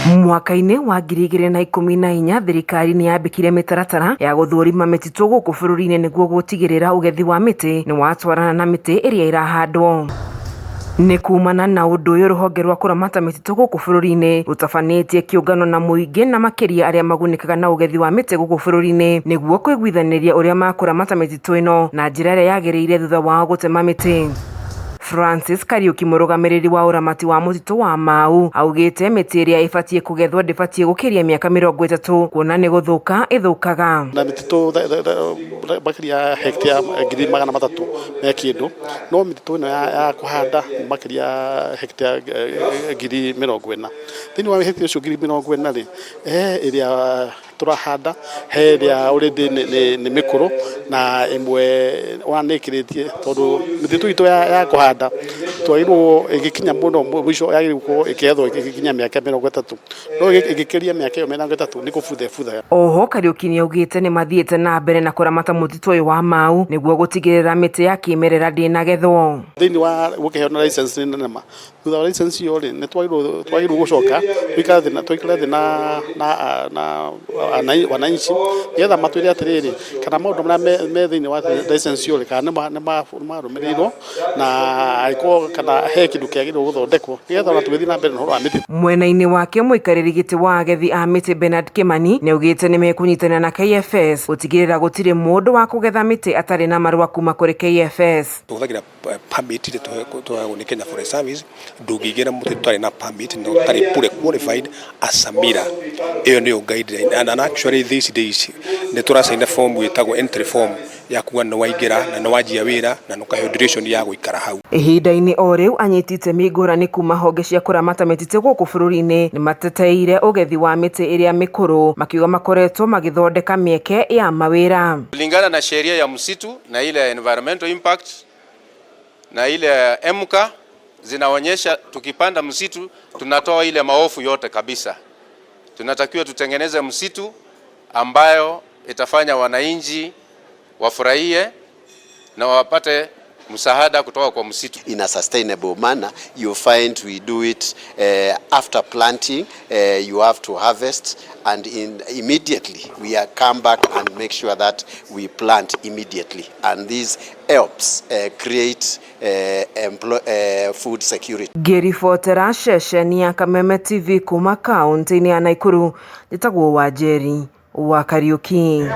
Mwaka-inĩ wa 2014 thirikari nĩ yambĩkire mĩtaratara ya gũthũrima mĩtitũ gũkũ bũrũri-inĩ nĩguo gũtigĩrĩra ũgethi wa mĩtĩ nĩ watwarana na mĩtĩ ĩrĩa ĩrahandwo. Nĩ kumana na ũndũ ũyũ, rũhonge rwa kũramata mĩtitũ gũkũ bũrũri-inĩ rũtabanĩtie kĩũngano na mũingĩ, na makĩria arĩa magunĩkaga na ũgethi wa mĩtĩ gũkũ bũrũri-inĩ, nĩguo kũiguithanĩria ũrĩa makũramata mĩtitũ ĩno na njĩra ĩrĩa yagĩrĩire thutha wao gũtema mĩtĩ. Francis Kariuki, mũrũgamĩrĩri wa ũramati wa mũtitũ wa Mau, augĩte mĩtĩ ĩrĩa ĩbatiĩ kũgethwo ndĩbatiĩ gũkĩria mĩaka 30, kuona nĩ gũthũka ĩthũkaga. Na mĩtitũ makĩria ya hekta 300,000 me kĩndũ, no mĩtitũ ĩno ya kũhanda makĩria ya hekta 40,000. Thĩinĩ wa hekta icio 40,000 rĩ, he ĩrĩa tũrahanda, he ĩrĩa already nĩ mĩkũrũ, na ĩmwe ona nĩ ĩkĩrĩtie, tondũ mĩtitũ itũ ya kũhanda twagĩrĩirwo ĩgĩkinya mũno mũico yagĩrĩirwo gũkorwo ĩkĩgethwo ĩgĩkinya mĩaka 30, no ĩngĩkĩria mĩaka ĩyo 30 nĩ kũbutha ĩbuthaga. Oho Kariuki nĩaugĩte nĩ mathiĩte na mbere na kũramata mũtitũ ũyũ wa Mau nĩguo gũtigĩrĩra mĩtĩ ya kĩmerera ndĩnagethwo. Thĩinĩ wa gũkĩheana license nĩ nema, thutha wa license ĩyo rĩ, nĩ twagĩrĩirwo gũcoka tũikare thĩ na wananchi nĩgetha matwĩre atĩrĩrĩ, kana maũndũ marĩa me thĩinĩ wa license ĩyo rĩ, kana nĩ marũmĩrĩirwo, na angĩkorwo kana he kĩndũ kĩagĩrĩirwo gũthondekwo nĩgetha ona tũgĩthiĩ na mbere na ũhoro wa mĩtitũ. Mwena-inĩ wake, mũikarĩri gĩtĩ wa agethi a mĩtĩ Bernard Kimani nĩaugĩte nĩmekũnyitanĩra na KFS gũtigĩrĩra gũtirĩ mũndũ wa kũgetha mĩtĩ atarĩ na marũa kuma kũrĩ KFS. Tũhũthagĩra permit iria tũheagwo nĩ Kenya Forest Service. Ndũngĩingĩra mũtĩ ũtarĩ na permit na ũtarĩ fully qualified as a miller. Ĩyo nĩyo guideline, and actually these days nĩ tũracaina form ĩtagwo entry form ya kuga nĩ waingĩra na nĩ wanjia wĩra na nĩ ũkaheo duration ya gũikara hau. Ihinda-inĩ o rĩu, anyiti itemi ngũrani kuma honge cia kũramata mĩtitũ gũkũ bũrũri-inĩ nĩ mateteire ũgethi wa mĩtĩ ĩrĩa mĩkũrũ, makiuga makoretwo magĩthondeka mĩeke ya mawĩra. Kulingana na sheria ya msitu na ile ya environmental impact na ile ya EMCA zinaonyesha tukipanda msitu tunatoa ile maofu yote kabisa. Tunatakiwa tutengeneze msitu ambayo itafanya wananchi wafurahie na wapate msaada kutoka kwa msitu. In a sustainable manner, you find we do it after planting, you have to harvest, and immediately we are come back and make sure that we plant immediately. And this helps create food security. Ngĩribotera ceceni ya Kameme TV kuma kaunti-inĩ ya Nakuru, njĩtagwo Wanjeri wa Kariuki.